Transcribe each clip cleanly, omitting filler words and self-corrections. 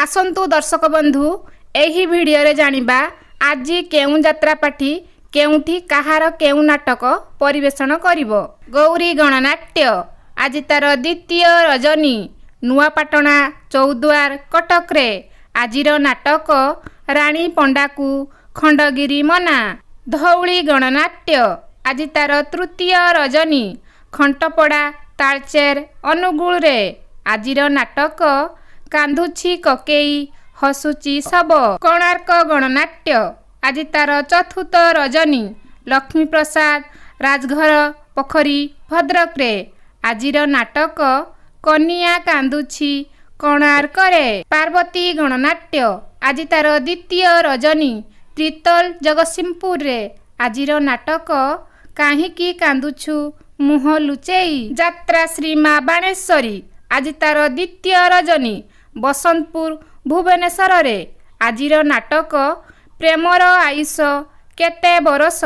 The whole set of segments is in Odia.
ଆସନ୍ତୁ ଦର୍ଶକ ବନ୍ଧୁ, ଏହି ଭିଡ଼ିଓରେ ଜାଣିବା ଆଜି କେଉଁ ଯାତ୍ରା ପାର୍ଟି କେଉଁଠି କାହାର କେଉଁ ନାଟକ ପରିବେଷଣ କରିବ। ଗୌରୀ ଗଣନାଟ୍ୟ, ଆଜି ତାର ଦ୍ୱିତୀୟ ରଜନୀ, ନୂଆପାଟଣା, ଚୌଦ୍ୱାର, କଟକରେ। ଆଜିର ନାଟକ ରାଣୀ ପଣ୍ଡାକୁ ଖଣ୍ଡଗିରି ମନା। ଧଉଳି ଗଣନାଟ୍ୟ, ଆଜି ତାର ତୃତୀୟ ରଜନୀ, ଖଣ୍ଟପଡ଼ା, ତାଳଚେର, ଅନୁଗୁଳରେ। ଆଜିର ନାଟକ କାନ୍ଦୁଛି କକେଇ ହସୁଛି ଶବ। କୋଣାର୍କ ଗଣନାଟ୍ୟ, ଆଜି ତାର ଚତୁର୍ଥ ରଜନୀ, ଲକ୍ଷ୍ମୀପ୍ରସାଦ, ରାଜଘର ପୋଖରୀ, ଭଦ୍ରକରେ। ଆଜିର ନାଟକ କନିଆ କାନ୍ଦୁଛି କୋଣାର୍କରେ। ପାର୍ବତୀ ଗଣନାଟ୍ୟ, ଆଜି ତାର ଦ୍ୱିତୀୟ ରଜନୀ, ତିର୍ତ୍ତୋଲ, ଜଗତସିଂହପୁରରେ। ଆଜିର ନାଟକ କାହିଁକି କାନ୍ଦୁଛୁ ମୁହଁ ଲୁଚେଇ। ଯାତ୍ରା ଶ୍ରୀ ମା ବାଣେଶ୍ୱରୀ, ଆଜି ତାର ଦ୍ୱିତୀୟ ରଜନୀ, ବସନ୍ତପୁର, ଭୁବନେଶ୍ୱରରେ। ଆଜିର ନାଟକ ପ୍ରେମର ଆୟୁଷ କେତେ ବରଷ।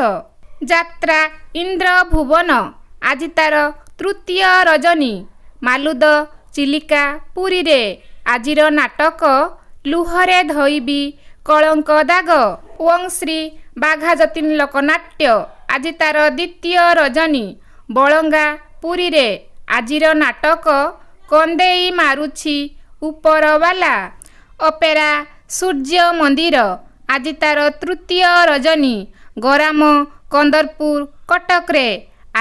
ଯାତ୍ରା ଇନ୍ଦ୍ର ଭୁବନ, ଆଜି ତାର ତୃତୀୟ ରଜନୀ, ମାଲୁଦ, ଚିଲିକା, ପୁରୀରେ। ଆଜିର ନାଟକ ଲୁହରେ ଧୋଇବି କଳଙ୍କ ଦାଗ। ଓଁ ଶ୍ରୀ ବାଘା ଯତୀନ ଲୋକନାଟ୍ୟ, ଆଜି ତାର ଦ୍ୱିତୀୟ ରଜନୀ, ବଳଙ୍ଗା, ପୁରୀରେ। ଆଜିର ନାଟକ କନ୍ଦେଇ ମାରୁଛି ଉପରବାଲା। ଅପେରା ସୂର୍ଯ୍ୟ ମନ୍ଦିର, ଆଜି ତାର ତୃତୀୟ ରଜନୀ, ଗରାମ, କନ୍ଦରପୁର, କଟକରେ।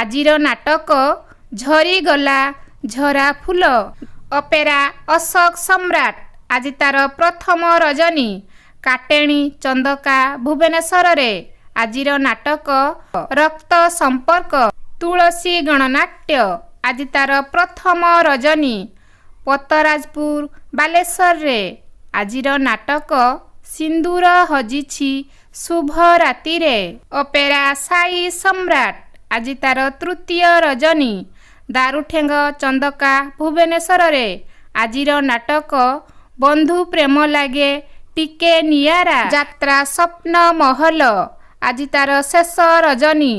ଆଜିର ନାଟକ ଝରିଗଲା ଝରା ଫୁଲ। ଅପେରା ଅଶୋକ ସମ୍ରାଟ, ଆଜି ତାର ପ୍ରଥମ ରଜନୀ, କାଟେଣୀ, ଚନ୍ଦକା, ଭୁବନେଶ୍ୱରରେ। ଆଜିର ନାଟକ ରକ୍ତ ସମ୍ପର୍କ। ତୁଳସୀ ଗଣନାଟ୍ୟ, ଆଜି ତାର ପ୍ରଥମ ରଜନୀ, ପତରାଜପୁର, ବାଲେଶ୍ୱରରେ। ଆଜିର ନାଟକ ସିନ୍ଦୁର ହଜିଛି ଶୁଭ ରାତିରେ। ଅପେରା ସାଇ ସମ୍ରାଟ, ଆଜି ତାର ତୃତୀୟ ରଜନୀ, ଦାରୁଠେଙ୍ଗ, ଚନ୍ଦକା, ଭୁବନେଶ୍ୱରରେ। ଆଜିର ନାଟକ ବନ୍ଧୁ ପ୍ରେମ ଲାଗେ ଟିକେ ନିଆରା। ଯାତ୍ରା ସ୍ୱପ୍ନ ମହଲ, ଆଜି ତାର ଶେଷ ରଜନୀ,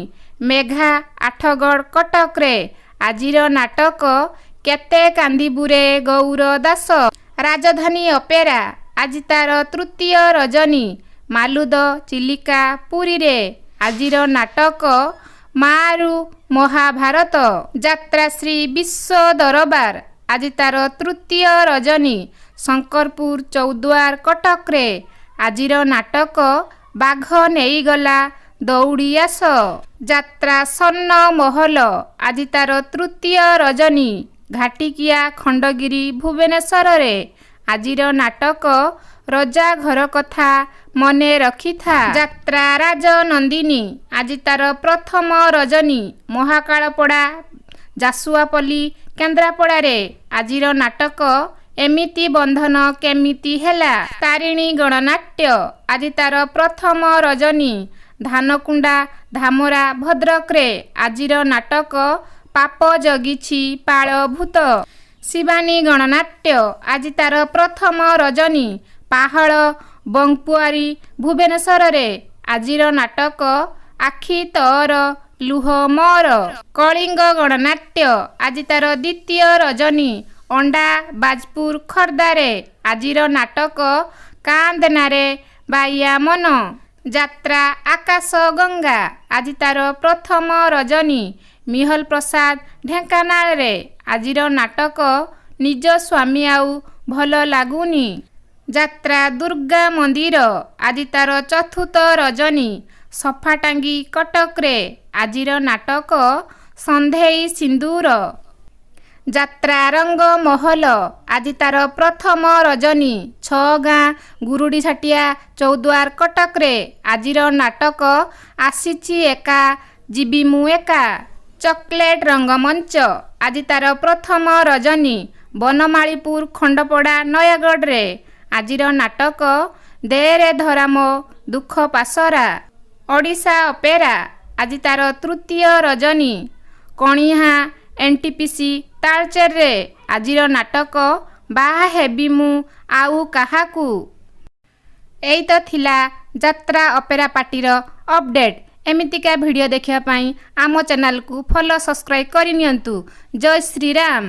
ମେଘା, ଆଠଗଡ଼, କଟକରେ। ଆଜିର ନାଟକ କେତେ କାନ୍ଦିବୁରେ ଗୌର ଦାସ। ରାଜଧାନୀ ଅପେରା, ଆଜି ତାର ତୃତୀୟ ରଜନୀ, ମାଲୁଦ, ଚିଲିକା, ପୁରୀରେ। ଆଜିର ନାଟକ ମାରୁ ମହାଭାରତ। ଯାତ୍ରା ଶ୍ରୀ ବିଶ୍ୱ ଦରବାର, ଆଜି ତାର ତୃତୀୟ ରଜନୀ, ଶଙ୍କରପୁର, ଚୌଦ୍ୱାର, କଟକରେ। ଆଜିର ନାଟକ ବାଘ ନେଇଗଲା ଦଉଡ଼ି ଆସ। ଯାତ୍ରା ସ୍ୱର୍ଣ୍ଣ ମହଲ, ଆଜି ତାର ତୃତୀୟ ରଜନୀ, ଘାଟିକିଆ, ଖଣ୍ଡଗିରି, ଭୁବନେଶ୍ୱରରେ। ଆଜିର ନାଟକ ରଜା ଘର କଥା ମନେ ରଖିଥା। ଯାତ୍ରା ରାଜନନ୍ଦିନୀ, ଆଜି ତାର ପ୍ରଥମ ରଜନୀ, ମହାକାଳପଡ଼ା, ଜାସୁଆପଲ୍ଲୀ, କେନ୍ଦ୍ରାପଡ଼ାରେ। ଆଜିର ନାଟକ ଏମିତି ବନ୍ଧନ କେମିତି ହେଲା। ତାରିଣୀ ଗଣନାଟ୍ୟ, ଆଜି ତାର ପ୍ରଥମ ରଜନୀ, ଧାନକୁଣ୍ଡା, ଧାମରା, ଭଦ୍ରକରେ। ଆଜିର ନାଟକ ପାପ ଜଗିଛି ପାଳଭୂତ। ଶିବାନୀ ଗଣନାଟ୍ୟ, ଆଜି ତାର ପ୍ରଥମ ରଜନୀ, ପାହାଳ, ବଂପୁଆରୀ, ଭୁବନେଶ୍ୱରରେ। ଆଜିର ନାଟକ ଆଖି ତୋର ଲୁହ ମୋର। କଳିଙ୍ଗ ଗଣନାଟ୍ୟ, ଆଜି ତାର ଦ୍ୱିତୀୟ ରଜନୀ, ଅଣ୍ଡା, ବାଜପୁର, ଖୋର୍ଦ୍ଧାରେ। ଆଜିର ନାଟକ କାନ୍ଦନାରେ ବାଇଆ ମନ। ଯାତ୍ରା ଆକାଶ ଗଙ୍ଗା, ଆଜି ତାର ପ୍ରଥମ ରଜନୀ, ମିହଲ ପ୍ରସାଦ, ଢେଙ୍କାନାଳରେ। ଆଜିର ନାଟକ ନିଜ ସ୍ୱାମୀ ଆଉ ଭଲ ଲାଗୁନି। ଯାତ୍ରା ଦୁର୍ଗା ମନ୍ଦିର, ଆଜି ତାର ଚତୁର୍ଥ ରଜନୀ, ସଫାଟାଙ୍ଗି, କଟକରେ। ଆଜିର ନାଟକ ସନ୍ଧେଇ ସିନ୍ଦୁର। ଯାତ୍ରା ରଙ୍ଗ ମହଲ, ଆଜି ତାର ପ୍ରଥମ ରଜନୀ, ଛଅଗାଁ, ଗୁରୁଡ଼ିଝାଟିଆ, ଚୌଦ୍ୱାର, କଟକରେ। ଆଜିର ନାଟକ ଆସିଛି ଏକା ଯିବି ମୁଁ ଏକା। ଚକୋଲେଟ୍ ରଙ୍ଗମଞ୍ଚ, ଆଜି ତାର ପ୍ରଥମ ରଜନୀ, ବନମାଳୀପୁର, ଖଣ୍ଡପଡ଼ା, ନୟାଗଡ଼ରେ। ଆଜିର ନାଟକ ଦେରେ ଧରା ମୋ ଦୁଃଖ ପାସରା। ଓଡ଼ିଶା ଅପେରା, ଆଜି ତାର ତୃତୀୟ ରଜନୀ, କଣିହାଁ ଏନ୍ଟିପିସି, ତାଳଚେରରେ। ଆଜିର ନାଟକ ବାହା ହେବି ମୁଁ ଆଉ କାହାକୁ। ଏଇ ତ ଥିଲା ଯାତ୍ରା ଅପେରା ପାର୍ଟିର ଅପଡେଟ୍। ଏମିତିକା ଭିଡ଼ିଓ ଦେଖିବା ପାଇଁ ଆମ ଚ୍ୟାନେଲକୁ ଫଲୋ, ସବସ୍କ୍ରାଇବ୍ କରିନିଅନ୍ତୁ। ଜୟ ଶ୍ରୀରାମ।